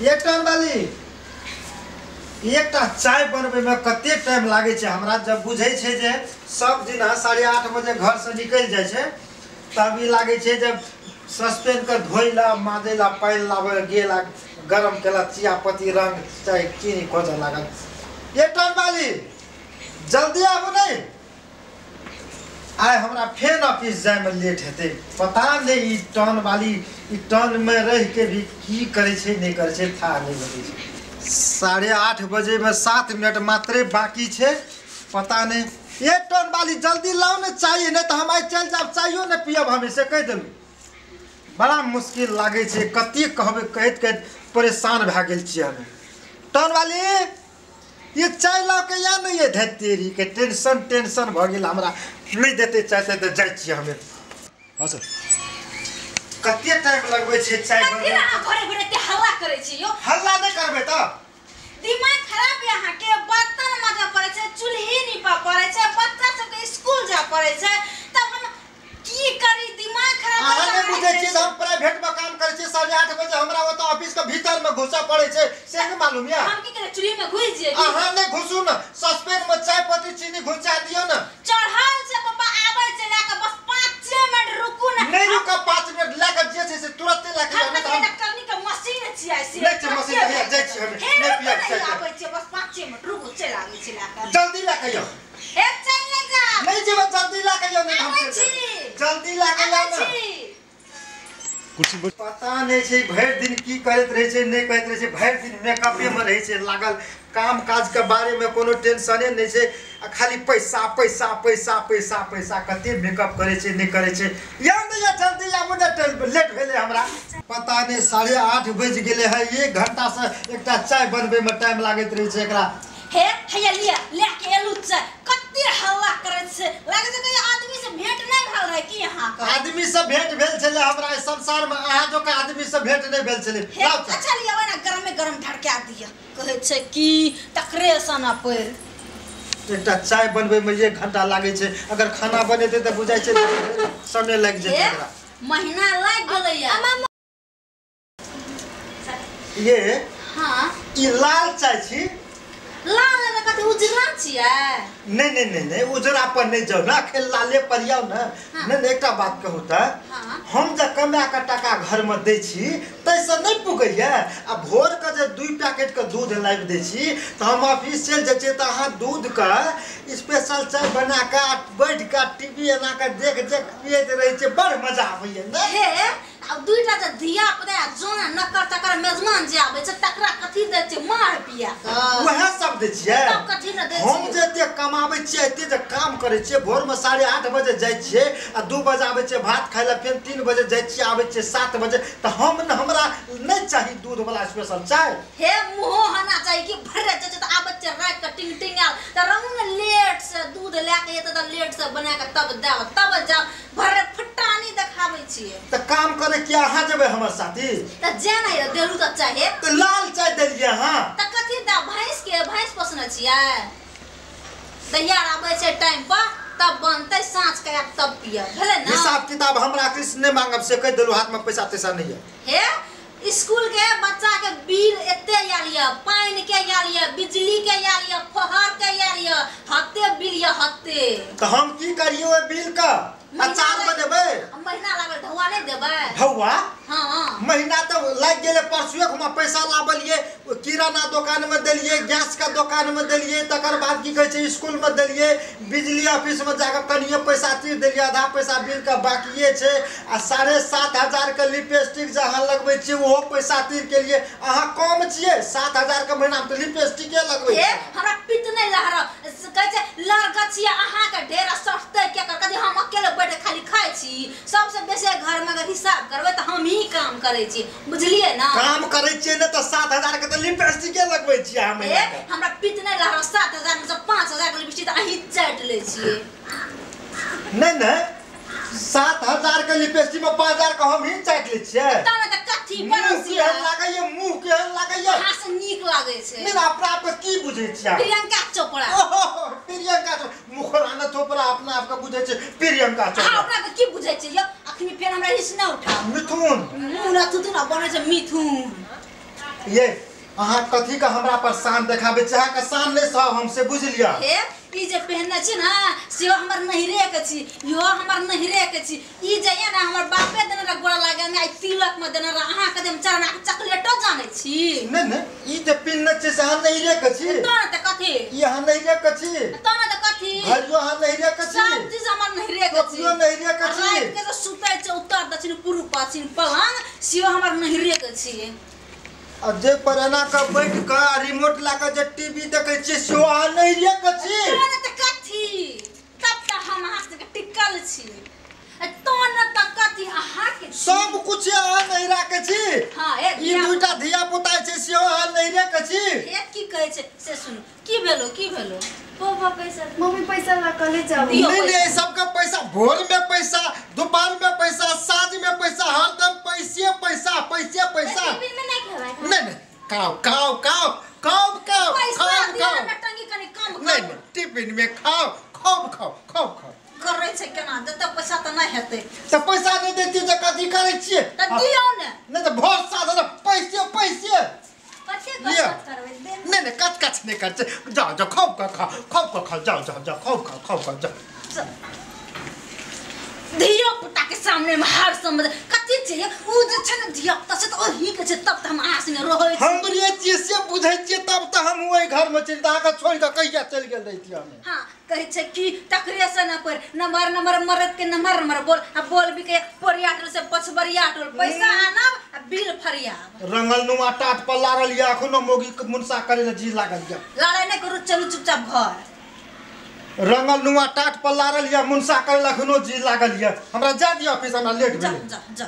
एक टाइम वाली एकटा चाय बनबै में कते टाइम लागै छै हमरा। जब बुझै छै जे सब दिन 8:30 बजे घर से निकलि जाइ छै तब ई लागै छै जब सस्पेन के धोइ ला माजै ला पानि लाबै गेल गरम केला चिया पत्ती रंग चाय चीनी खोजऽ लागल। एक टाइम वाली जल्दी आबू नहीं, आइ हमरा फेर ऑफिस जाय में लेट हेतै। पता नहीं ई टन वाली ई टन में रह के भी की करै छै नहीं करै छै था नहीं लगै छै। 8:30 बजे में 7 मिनट मात्रे बाकी छै। पता नहीं एक टन वाली जल्दी लाओ ने चाहिए नहीं तो हम आइ चलि जाब, चाइयो नहीं पियब हम, से कहि देलहुँ। बड़ा मुश्किल लागै छै, कते कहबै कहैत कहैत परेशान भए गेल छियै हम। टन वाली ये चाय लाओ के या नहीं, ये धतेरी के टेंशन टेंशन भऽ गेल हमरा। नहीं देते चाय तऽ जाइ छियै हमे। हाँ सर कते टाइम लगबै छै चाय बनबै? अहाँ घरे घरे एते हल्ला करै छी यौ। हल्ला नहि करबै तऽ दिमाग खराब है अहाँ के। बर्तन माजऽ पड़ै छै, चूल्ही नीपऽ पड़ै छै, बच्चा सबके स्कूल जाय पड़ै छै, तब हम की करी? दिमाग खराब। अहाँ नहि बुझै छियै हम प्राइवेट में काम करै छियै। 8:30 बजे हमरा ओतऽ ऑफिस के भीतर में घुसऽ पड़ै छै, से नहि मालूम या? हम की करी, चूल्ही में घुसि जइयै? अहाँ नहि घुसू ने, सस्पेन में चाय पत्ती चीनी घुसा दियौ ने। चढ़ल छै पापा आबै छै लए कऽ, बस 5 मिनट रुकू ने। नहि रुकब 5 मिनट, लए कऽ जे छै से तुरंते लए कऽ। हम इलेक्ट्रॉनिक के मशीन छियै से। नहि छै मशीन, हैया जाइ छी हम। नहि पियब चाय। आबै छै बस 5 मिनट रुकू, चलि आबै छी लए कऽ। जल्दी लए कऽ यौ। हे चलि नहि जा। नहि जेबै, जल्दी लए कऽ यौ। नहि हम जल्दी लए कऽ यौ ने। कुर्सी पता नहीं छै भरि दिन की करैत रहै छै नहि करैत रहै छै। भरि दिन मेकअपे में रहै छै लागल, काम काज के बारे में कोनो टेंशने नहीं छै आ खाली पैसा पैसा पैसा पैसा पैसा। कते मेकअप करै छै नहि करै छै। या नहि या जल्दी आबू ने, लेट भेलै हमरा। पता नहीं 8:30 बजि गेलै है, 1 घंटा से एकटा चाय बनबै में टाइम लागैत रहै छै एकरा। हे हैया लिअ, लए के एलू चाय। कते हल्ला करै छै, लागै छै कहियो आदमी से भेंट नहि भेल रहै की अहाँके? आदमी से भेंट भेल छलै हमरा एहि संसार में, अहाँ जकाँ आदमी से भेंट नहि भेल छलै। अच्छा लिअ ओना गरमे गरम ढड़का दिअ। कहै छै की तकरे सना पड़ि। एकटा चाय बनबै में 1 घंटा लागै छै, अगर खाना बनेतै तऽ बुझाइ छै समय लागि जेतै एकरा। महीना लागि गेलैया। ये हाँ ई लाल चाय छी। लाल लेबै कथी उजरा छियै? नहीं नहीं नहीं नहीं उजरा पर नहीं जाओ ना, अखन लाले पर जाओ ना। हाँ। नहीं नहीं एकटा बात कहू तऽ हाँ। हम जे कमा के टाका घर में दै छी ताहिसँ नहि पुगैया। आ भोर के जे 2 पैकेट के दूध लाबि दै छी तऽ हम ऑफिस चलि जाइ छियै तऽ अहाँ दूध के स्पेशल चाय बना कऽ बैठ कऽ टीवी एना कऽ देख देख पियैत रहै छियै, बड़ मजा आबैया ने। हे आब 2टा जे धिया पुता जोना नकर तकर मेजमान जे आबै छै तकरा कथी दै छियै? मार पिया कऽ वएह सब दै छियै। तब कथी ने दै छियै? हम जे एते कमाबै छियै, एते जे काम करै छियै, भोर में 8:30 बजे जाइ छियै आ 2 बजे आबै छियै भात खाइ लए, फेर 3 बजे जाइ छियै आबै छियै 7 बजे, तऽ हम हमरा नहि चाही दूध वाला स्पेशल चाय। हे मुँहो होना चाही कि भरि जाइ छै तऽ आबै छियै राति कऽ टिंग टिंग आयल तऽ रहू ने लेट से दूध लए कऽ एतै तऽ लेट से बना कऽ तब देब तब जाब। भरे फटानी देखाबै छियै। तऽ काम करे कि अहाँ जेबै हमर साथी? तऽ जे नहि देलू तऽ चाहे। तऽ लाल चाय देलियै अहाँ। तऽ कथी दऽ? भैंस के भैंस पोसने छियै, दहिया आबै छै टाइम पर तब बनतै, साँझ के आयब तब पियब, भेलै ने? हिसाब किताब हमरा कृष्ण नहि मांगब से कहि देलहुँ, हाथ में पैसा तैसा नहीं है। हे स्कूल के बच्चा के बिल एते आयल यऽ, पानि के आयल यऽ, बिजली के आयल यऽ, फहर के आयल यऽ, हते बिल यऽ हते। तऽ हम की करियै ओहि बिल के? अचार बनेबै? महीना लागल ढौआ नहि देबै? ढौआ? हाँ महीना तऽ लागि गेलै। परसुए हम पैसा लाबलियै, किराना दोकान में देलियै, गैस के दोकान में देलियै, तकर बाद की कहै छै स्कूल में देलियै, बिजली ऑफिस में जाकऽ कनिये पैसा तीर देलियै, आधा पैसा बिल के बाकिए छै। आ 7,500 के लिपस्टिक जे अहाँ लगबै छियै ओहो पैसा तीर के लिए। अहाँ कम छियै, 7,000 के महीना में तऽ लिपस्टिके लगबै छियै। हमरा पित्त नहि लहरल, कहै छै लड़गछिया अहाँके ढेर सटतै के कर, कथी हम अकेले बैठ खाली खाइ छी? सबसे बेसी घर में अगर हिसाब करबै तऽ हम ही काम करै छी, बुझलियै ना? काम करै छियै ने तऽ 7,000 के तऽ लिपस्टिके लगबै छियै अहाँ महीना के। हमरा पित्त नहि लहरल, 7,000 में से 5,000 के लिपस्टिक तऽ अहीं चाटि लै छियै। नहि नहि 7,000 के लिपस्टिक में 5,000 के हम ही चाटि लै छियै। तब ने तऽ कथी पड़ोसी केहन लागैया, मुँह केहन लागैया? अहाँ से नीक लागै छै। नहि अपना आपके की बुझै छियै? प्रियंका चोपड़ा। ओहो प्रियंका चोपड़ा, मुखराना चोपड़ा अपना आपके बुझै छै प्रियंका चोपड़ा। अपना के की बुझै छियै यौ? अखनी फेर हमरा हिस नहि उठाउ। मिथुन मुँह न थुथुन बनै छै मिथुन। ये अहाँ कथी का हमरा पर शान देखाबे छी? अहाँ के शान नहि सब हमसे बुझ लिया। हे ई जे पहनने छी ना सेहो हमर नहिरे के छी, इहो हमर नहिरे के छी। ई जे ये ना हमर बापे देने रह गोड़ा लागे में, आई तिलक में देने रह। अहाँ के हम चरणा के चॉकलेटो जानै छी। नहीं नहीं ई जे पिन्हने छी से अहाँ नहिरे के छी। तो न त कथी? ई अहाँ नहिरे के छी। तो न त कथी? घरियो अहाँ नहिरे के छी। सब चीज हमर नहिरे के छी। टोपियो नहिरे के छी। राति के जे सुतै छै उत्तर दक्षिण पूर्व पश्चिम पलंग सेहो हमर नहिरे के छी। आ जे पर एना के बैठ के रिमोट ला के जे टीवी देखै छी सेहो अहाँ नहिरे के छी। तो न त कथी? तब त हम अहाँ से टिकल छी। तो न त कथी अहाँ के सब कुछ अहाँ नहिरा के छी। हां ई दुटा धिया पुता छै सेहो अहाँ नहिरे के छी। हे की कहै छै से सुनू। की भेलो की भेलो? पापा पैसा मम्मी पैसा ला कॉलेज जाबो। नहीं नहीं सबका पैसा, भोर में पैसा, दोपहर में पैसा, साँझ में पैसा, हरदम पैसे पैसा पैसे पैसा। टिफिन में नहीं खेबै? नहीं नहीं खाओ खाओ खाओ खाओ खाओ खाओ खाओ। नहीं नहीं टिफिन में खाओ खाओ खाओ खाओ खाओ। करै छै केना देतै पैसा त नहीं हेतै। त पैसा नहीं देती त कथी करै छियै? त दियौ ने। नहीं त भोर साँझ पैसे पैसे। कथी कच करबै? नहीं नहीं कच कच नहीं करते। जाओ जाओ खाओ खाओ खाओ खाओ जाओ जाओ जाओ खाओ खाओ खाओ खाओ जाओ। धिया पुता के सामने में हर समझ कथी छै उ जे छै ने धिया पुता से त ओही के छै। तब त हम अहाँ संगे रहै छी। हमरे छियै से बुझै छियै तब त हम ओहि घर में चलि अहाँ के छोड़ि के कहिया चलि गेल रहितियै हम। हां कहै छै कि तकरे से न पर नमर नमर मरद के नमर नमर बोल आ बोल भी के पोरिया टोल से पछबरिया टोल पैसा आनब आ बिल फरियाब। रंगल नुआ टाट पर लारल या अखनो मोगी के मुनसा करे ले जी लागल या। लड़ाई नहीं करू चलू चुपचाप घर। रंगल नुआ टाट पर लारल या मुनसा करे लखनो जी लागल या। हमरा जा दियो ऑफिस, हमरा लेट जा भेल। जा जा।